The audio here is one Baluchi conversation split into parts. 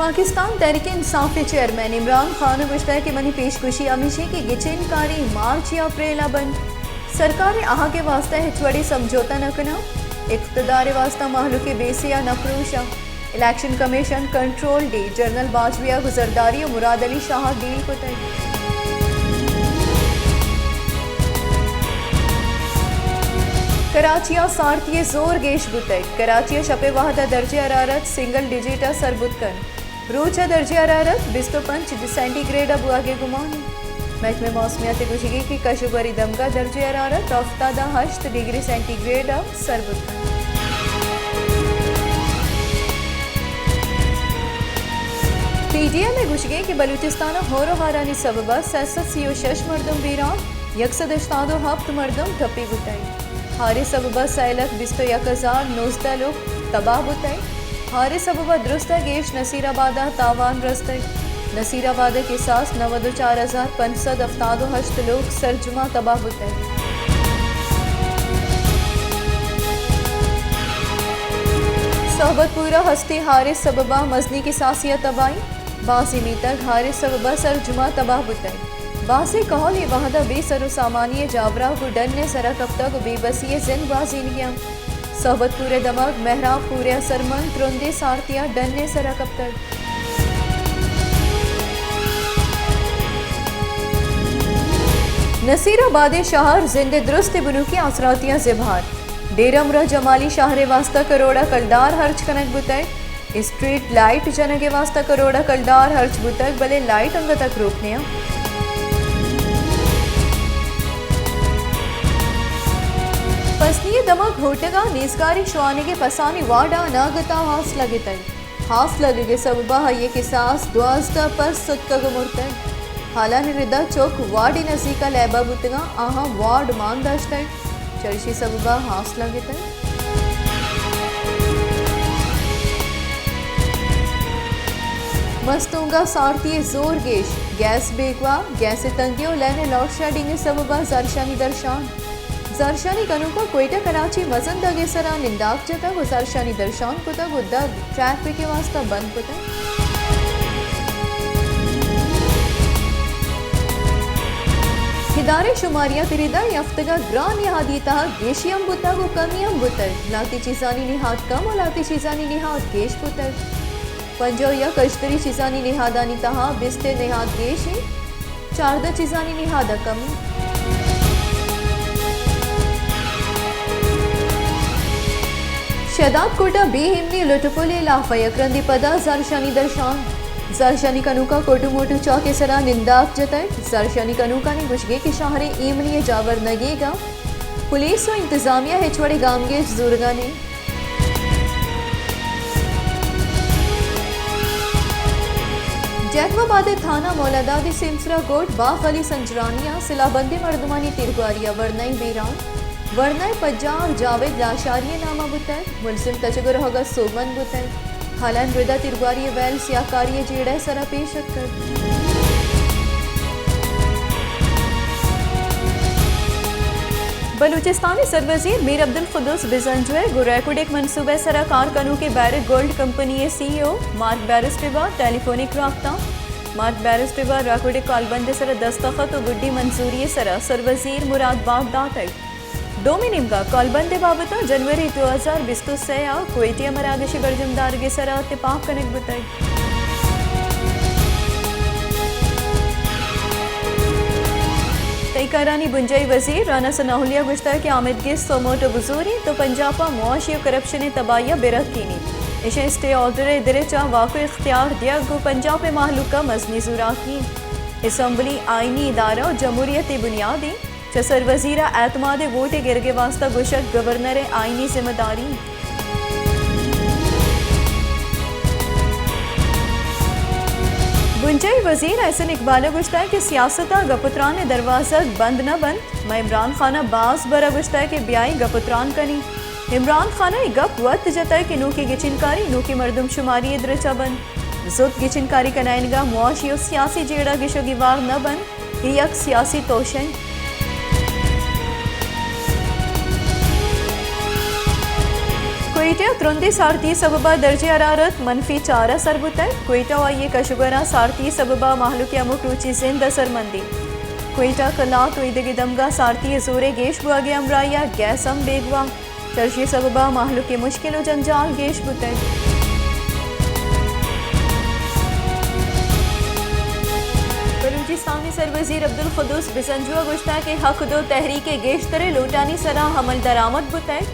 پاکستان تحریک انصاف ءِ چیئرمین عمران خان ءَ گوشتگ کہ منی پیشگوشی ہمیش انت کہ گچین کاری مارچ یا اپریل ءَ بنت۔ سرکار ءِ آہگ ءِ واستہ ہچ وڑیں سمجھوتہ نہ کناں۔ اقتدار ءِ واستہ مہلوک ءِ بے سیاہ نہ پروشاں۔ Election commission control day, general Bajwa ءَ گزرداری ءُ مراد علی شاہ ءَ ڈیل کتگ۔ کراچی ءَ سارتی ءِ زور گیش بوتگ۔ کراچی ءَ شپ ءِ وہد ءَ درجہ حرارت سنگل ڈیجٹ ءَ سر بوت کنت۔ روچ ءَ درجہ حرارت بیست ءُ پنچ سینٹی گریڈ ءَ بوھگ ءِ گمان انت۔ محکمہ موسمیات ءِ گوشگ انت کہ کش ءُ گواری دمگ ءَ درجہ حرارت ہفتاد ءُ ہشت ڈگری سینٹی گریڈ ءَ سر بوت کنت۔ پی ڈی ایم ءِ گوشگ انت کہ بلوچستان ءَ ہور ءُ ہارانی سبب ءَ سئے سد سی ءُ شش مردم بیران، یک سد ہشتاد ءُ ہپت مردم ٹپی بوتگ۔ ہار ءِ سبب ءَ سئے لکھ بیست ءُ یک ہزار نوزدہ لوگ تباہ بوتگ۔ ہار ءِ سبب ءَ درست ءَ گیش نصیر آباد ءَ تاوان رستگ۔ نصیر آباد ءِ کساس نود ءُ چار ہزار پنچ سد ہفتاد ءُ ہشت لوگ سرجم ءَ تباہ بوتگ۔ صحبت پور ءَ ہستیں ہار ءِ سبب ءَ مزنیں کساسے ءِ تباہی۔ بازیں میتگ ہار ءِ سبب ءَ سرجم ءَ تباہ بوتگ۔ بازیں کہول اے وہد ءَ بے سر ءُ سامانی ءِ جاوراہ گوں ڈن ءِ سر ءَ کپتگ ءُ بے بسی ءِ زند گوازینگی انت۔ صحبت پور ءِ دمگ مہراب پور ءِ اثرمند ترندیں سارتی ءَ ڈن ءِ سر ءَ کپتگ۔ نصیر آباد ءِ شہر زند ءِ درستیں بنکی آسراتیاں زبہر۔ ڈیرہ مراد جمالی شہر ءِ واستہ کروڑ ءَ کلدار ہرچ کنگ بوتگ۔ اسٹریٹ لائٹ جنگ ءِ واستہ کروڑ ءَ کلدار ہرچ بوتگ، بلے لائٹ انگت ءَ کروک نیاں۔ پسنی ءِ دمگ گھوٹگ ءَ نیزگاری شوانگ ءِ پسانی وارڈ ءَ اناگت ءَ ہاس لگتگ۔ ہاس لگگ ءِ سبب ءَ آئی ءِ کساس دوازدہ پس ستکگ ءُ مرتگ۔ ہالانی رد ءَ چک وارڈ ءِ نزیک ءَ لیب ءَ بوتگاں، آہاں وارڈ مان داشتگ۔ چریشی سبب ءَ ہاس لگتگ۔ مستونگ ءَ سارتی ءِ زور گیش، گیس بیگواہ، گیس ءِ تنگی ءُ لین ءِ لوڈ شیڈنگ ءِ سبب ءَ زھرشانی درشان۔ زھرشانی کنوکاں کوئٹہ کراچی مزن دگ ءِ سرا ننداک جتگ ءُ زھرشانی درشان کتگ ءُ دگ ٹریفک ءِ واستہ بند کتگ۔ ادارہ شماریات ءِ ردا اے ہفتگ ءَ گران نہادی ءِ تہا گیشی ہم بوتگ ءُ کمی ہم بوتگ۔ لہتے چیزانی نہاد کم ءُ لہتے چیزانی نہاد گیش بوتگ۔ پنجاہ ءُ یک اشتری چیزانی نہادانی تہا بیست ءِ نہاد گیش انت، چاردہ چیزانی نہاد ءَ کمی۔ شہداد کوٹ ءَ بے ایمنی ءُ لٹ ءُ پل ءِ لاف ءَ یک رندے پدا زھرشانی درشان۔ زھرشانی کنوکاں کوٹو موٹو چوک ءِ سرا ننداک جتگ۔ زھرشانی کنوکانی گوشگ انت کہ شہر ءِ ایمنی ءِ جاور نہ گیگ ءَ پولیس ءُ انتظامیہ ہچ وڑیں گامگیج زورگ ءَ نہ انت۔ جیکب آباد ءِ تھانہ مولاداد ءِ سیمسرا گوٹھ باف علی سنجرانی ءَ سلاہ بندیں مردمانی تیرگواری ءَ ورنائیں بیران، ورنائیں پجار جاوید لاشاری ءِ نام ءَ بوتگ، ملزم تچگ ءُ رہگ ءَ سوبمند بوتگ۔ ہالانی رد ءَ تیرگواری ءِ ویل سیاہکاری ءِ جیڑہ ءِ سرا پیش اتکگ۔ بلوچستان ءِ سروزیر میر عبدالقدوس بزنجو ءَ گوں ریکوڈک منصوبہ ءِ سرا کار کنوکیں بیرک گولڈ کمپنی ءِ سی ای او مارک بیرسٹو ءَ ٹیلی فونک رابطہ۔ مارک بیرسٹو ءَ ریکوڈک کالبند ءِ سرا دستخط ءُ گڈی منظوری ءِ سرا سروزیر مراد بات داتگ۔ دومی نیمگ ءَ کالبند ءِ بابت ءَ جنوری دو ہزار بیست ءُ سئے ءَ کوئٹہ ءَ مراگش ءِ برجم دارگ ءِ سرا تپاک کنگ بوتگ۔ تئی کارانی بنجاہی وزیر رانا ثناء اللہ ءَ گوشتگ کہ آمدگس سوموٹو بزور انت ءُ پنجاپ ءَ معاشی ءُ کرپشن ءِ تباہی ءَ بہ رکینیت۔ ایشاں اسٹے آرڈر ءِ درچ ءَ واک ءُ اختیار دیگ گوں پنجاپ ءِ مہلوک ءَ مزنیں زوراکی انت۔ اسمبلی، آئینی ادارہ ءُ جمہوریت ءِ بنیاد انت۔ چہ سروزیر ءَ اعتماد ءِ ووٹ ءِ گرگ ءِ واستہ گوشگ گورنر ءِ آئینی ذمہ داری انت۔ بنجاہی وزیر احسن اقبال ءَ گوشتگ کہ سیاست ءَ گپ ءُ تران ءِ دروازگ بند نہ بنت۔ من عمران خان ءَ باز بر ءَ گوشتگ کہ بیائیں گپ ءُ تران کنیں۔ عمران خان ءَ اے گپ وت جتگ کہ نوکیں گچینکاری نوکیں مردم شماری ءِ درچ ءَ بنت۔ زوت گچینکاری کنائینگ ءَ معاشی ءُ سیاسی جیڑہ گیش ءُ گیوار نہ بنت۔ اے یک سیاسی توشے انت۔ کوئٹہ ءَ ترندیں سارتی ءِ سبب ءَ درجہ حرارت منفی چار ءَ سر بوتگ۔ کوئٹہ ءُ آئی ءِ کشوگاراں سارتی ءِ سبب ءَ مہلوک ءِ ہمک روچی زند اثرمندیں۔ کوئٹہ، کلات ءُ ایدگہ دمگاں سارتی ءِ زور ءِ گیش بوگ ءِ ہمراہی ءَ گیس ہم بیگواہ۔ چرشی ءِ سبب ءَ مہلوک ءِ مشکل ءُ جنجال گیش بوتگ۔ بلوچستان ءِ سروزیر عبدالقدوس بزنجو ءَ گوشتگ کہ حق دو تحریک ءِ گیشتریں لوٹانی سرا عمل درآمد بوتگ،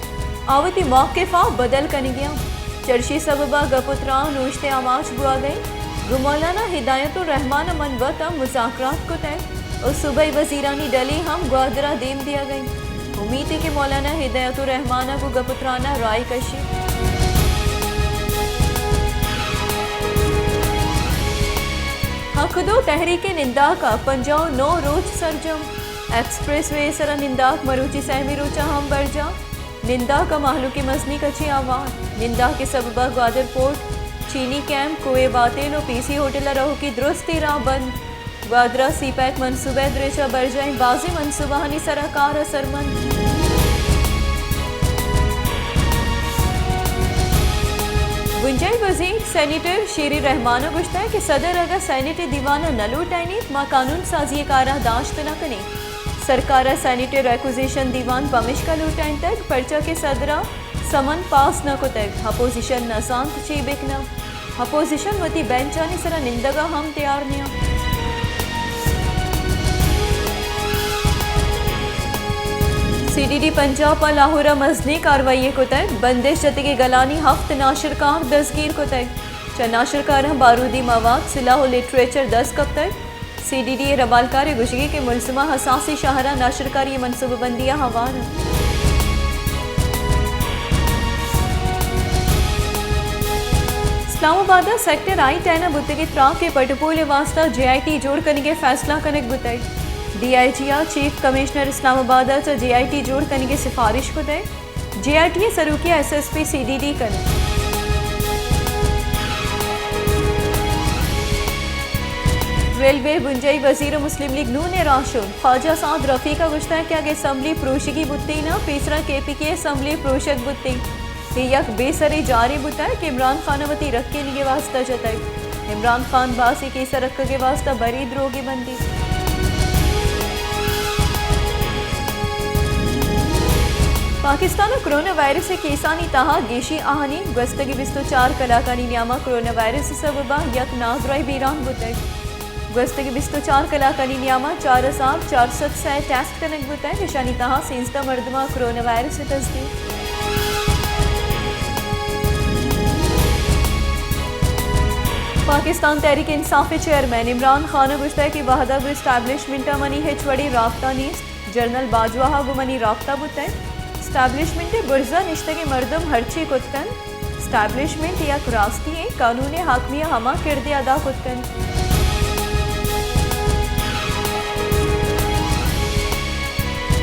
آ وتی موقف ءَ بدل کنگی انت۔ چرشی ءِ سبب ءَ گپ ءُ تران اوشت ءِ آماچ بوگ ءَ انت۔ گوں مولانا ہدایت الرحمان ءَ من وت ہم مذاکرات کتگ ءُ صوبائی وزیرانی ڈلے ہم گوادر ءَ دیم دیگ ءَ انت۔ امیت انت کہ مولانا ہدایت الرحمان ءَ گوں گپ ءُ تران ءَ راہے کشیت۔ حق دو تحریک ءِ ننداک ءَ پنجاہ ءُ نو روچ سرجم۔ ایکسپریس وے ءِ سرا ننداک مروچی سیمی روچ ءَ ہم برجاہ۔ ننداک ءَ مہلوک ءِ مزنیں کچے آوار۔ ننداک ءِ سبب ءَ گوادر پورٹ، چینی کیمپ، کوہ باتیل ءُ پی سی ہوٹل ءَ رؤکی درستیں راہ بند۔ گوادر ءَ سی پیک منصوبہ ءِ درچ ءَ برجاہیں بازیں منصوبہانی سرا کار اثرمند۔ بنجاہی وزیر سینیٹر شیری رحمان ءَ گوشتگ کہ صدر اگاں سینیٹ ءِ دیوان ءَ نہ لوٹائینیت، ما قانون سازی ءِ کار ءَ داشت نہ کنیں۔ سرکار ءَ سینیٹ ءِ ریکوزیشن دیوان پمیشکا لوٹائینتگ، پرچا کہ صدر ءَ سمن پاس نہ کتگ، اپوزیشن نہ زانت چے بکناں۔ اپوزیشن وتی بینچانی سرا نندگ ءَ ہم تیار نیاں۔ سی ڈی ڈی پنجاپ ءَ لاہور ءَ مزنیں کاروائی یے کتگ، بندش جتگیں گلانی ہفت ناشرکار دزگیر کتگ۔ چہ ناشرکاراں بارودی مواد، سلاہ ءُ لٹریچر دست کپتگ۔ سی ڈی ڈی ءِ رمبالکار ءِ گوشگ انت کہ ملزماں حساسیں شہراں ناشرکاری ءِ منصوبہ بندی ءَ ہوار انت۔ اسلام آباد ءَ سیکٹر آئی ٹین ءَ بوتگیں تراک ءِ پٹ ءُ پول ءِ واستہ جے آئی ٹی جوڑ کنگ ءِ فیصلہ کنگ بوتگ۔ ڈی آئی جی ءَ چیف کمشنر اسلام آباد ءَ چہ جے آئی ٹی جوڑ کنگ ءِ سفارش کتگ۔ جے آئی ٹی ءِ سروکی ءَ S S P C D D کنت۔ ریلوے، بنجاہی وزیر ءُ مسلم لیگ نون ءِ راہشون خواجہ سعد رفیق ءَ گوشتگ کہ اگاں اسمبلی پروشگی بوتیں نا، پیسرا کے پی کے اسمبلی پروشگ بوتیں۔ اے یک بے سریں جارے بوتگ کہ عمران خان ءَ وتی رکینگ ءِ واستہ جتگ۔ عمران خان باسیں کیس ءِ رکگ ءِ واستہ برے دروگے بندیت۔ پاکستان ءَ کرونا وائرس ءِ کیسانی تہا گیشیں آہانی، گوستگیں بیست ءُ چار کلاکانی نیام ءَ کرونا وائرس ءِ سبب ءَ یک نادراہی بیران بوتگ۔ گوستگیں بیست ءُ چار کلاکانی نیام ءَ چار ہزار چار سد سئے ٹیسٹ کنگ بوتگ، اشانی تہا سیزدہ مردماں کرونا وائرس ءِ تصدیق۔ پاکستان تحریک انصاف ءِ چیئرمین عمران خان ءَ گوشتگ کہ وہد ءَ گوں اسٹیبلشمنٹ ءَ منی ہچ وڑیں رابطہ نیست، جنرل باجوہ ءَ گوں منی رابطہ بوتگ۔ اسٹیبلشمنٹ ءِ برز ءَ نشتگیں مردم ہرچی کت کنت، اسٹیبلشمنٹ یک راستی ایں، قانون ءِ حاکمی ءَ ہما کردے ادا کت کنت۔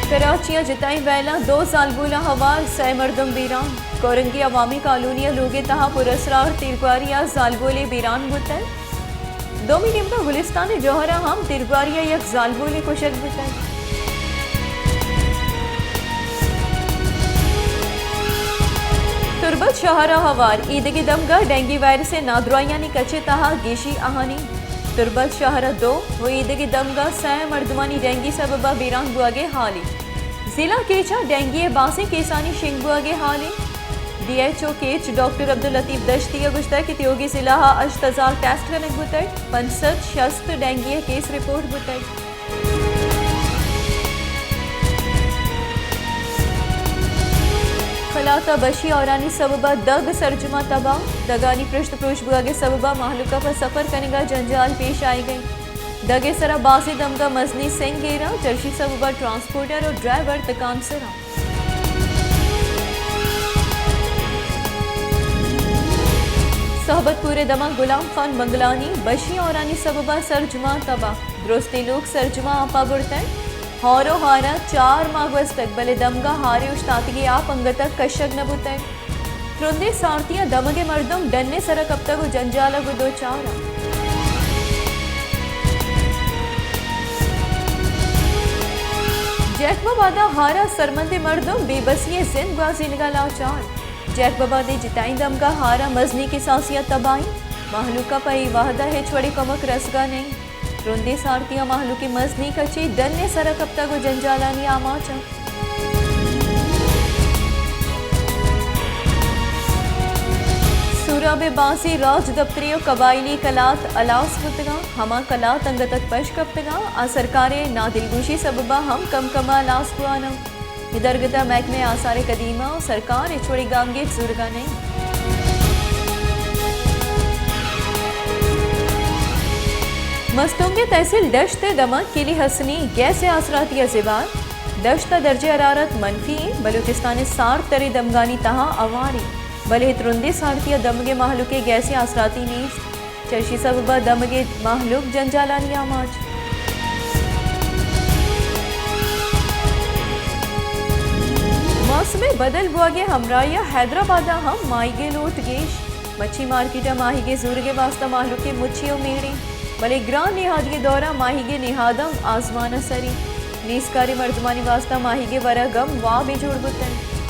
کراچی ءَ جتائیں ویلاں دو زالبولاں ہوار، سئے مردم بیران۔ کورنگی عوامی کالونی ءِ لوگ ءِ تہا پراسرار تیرگواری ءَ زالبولے بیران بوتگ۔ دومی نیمگ ءَ گلستان ءِ جوہر ءَ ہم تیرگواری ءَ یک زالبولے کشگ بوتگ۔ تربت شہر ءَ ہوار ایدگہ دمگ ءَ ڈینگی وائرس ءِ نادراہیانی کچ ءِ تہا گیشی آہانی۔ تربت شہر ءَ دو ءُ ایدگہ دمگ ءَ سئے مردمانی ڈینگی سبب ءَ بیران بوگ ءِ ہالے۔ ضلع کیچ ءَ ڈینگی ءِ بازیں کیسانی شنگ بوگ ءِ ہالے۔ D H O Kech doctor Abdul Latif Dashti ءَ گوشتگ کہ تیوگی ضلع ءَ ہشت ہزار ٹیسٹ کنگ بوتگ، پنچ سد شست ڈینگی ءِ کیس رپورٹ بوتگ۔ کلات ءَ بشی ہورانی سبب ءَ دگ سرجم ءَ تباہ، دگانی پرشت پروش بوگ ءِ سبب ءَ مہلوک ءَ پہ سفر کنگ ءَ جنجال پیش آیگ ءَ انت۔ دگ ءِ سرا بازیں دمگ ءَ مزنیں سنگ ایر اَنت، چرشی سبب ءَ ٹرانسپورٹر ءُ ڈرائیور تکانسر اَنت۔ صحبت پور ءِ دمگ غلام خان بنگلانی بشی ہورانی سبب ءَ سرجم ءَ تباہ، درستیں لوگ سرجم ءَ آپ ءَ برتگ۔ ہور ءُ ہار ءَ چار ماہ گوستگ، بلے دمگ ءَ ہار ءِ اوشتاتگیں آپ انگت ءَ کشگ نہ بوتگ۔ ترندیں سارتی ءَ دمگ ءِ مردم ڈن ءِ سر ءَ کپتگ ءُ جنجال ءَ گوں دوچار اَنت۔ جیکب آباد ءَ ہار ءَ سرمندیں مردم بے بسی ءِ زند گوازینگ ءَ لاچار۔ جیکب آباد ءِ جتائیں دمگاں ہار ءِ مزنیں کساسے ءِ تباہی، مہلوک ءَ پہ اے وہد ءَ ہچ وڑیں کمک رسگ ءَ نہ اِنت۔ ترندیں سارتی ءَ مہلوک ءِ مزنیں کچے ڈن ءِ سر ءَ کپتگ ءُ جنجالانی آماچ اَنت۔ سوراب ءِ بانسی راجدپتری ءُ قبائلی کلات ہلاس بوتگ اَنت، ہما کلات انگت ءَ پش کپتگ اَنت، آ سرکار ءِ نادلگوشی ءِ سبب ءَ ہم کم کم ءَ ہلاس بوان اَنت۔ اے درگت ءَ محکمہ آثار قدیمہ ءُ سرکار ہچ وڑیں گامگیج زورگ ءَ نہ اِنت۔ مستونگ ءِ تحصیل ڈشت ءِ دمگ کلی حسنی گیس ءِ آسراتی ءَ زبہر۔ ڈشت ءِ درجہ حرارت منفی اِنت، بلوچستان ءِ سارت تریں دمگانی تہا ہوار اِنت، بلے ترندیں سارتی ءَ دمگ ءِ مہلوک ءَ گیس ءِ آسراتی نیست۔ چرشی سبب ءَ دمگ ءِ مہلوک جنجالانی آماچ۔ موسم ءِ بدل بوگ ءِ ہمراہی ءَ حیدرآباد ءَ ہم ماہیگ ءِ لوٹ گیش۔ مچھی مارکیٹ ءَ ماہیگ ءِ زورگ ءِ واستہ مہلوک ءِ مچی ءُ میڑ اِنت، بلے گران نہادی ءِ دور ءَ ماہیگ ءِ نہاد ہم آزمان ءَ سر اِنت۔ نیزکاریں مردمانی واستہ ماہیگ ءِ ورگ ہم وابے جوڑ بوتگ۔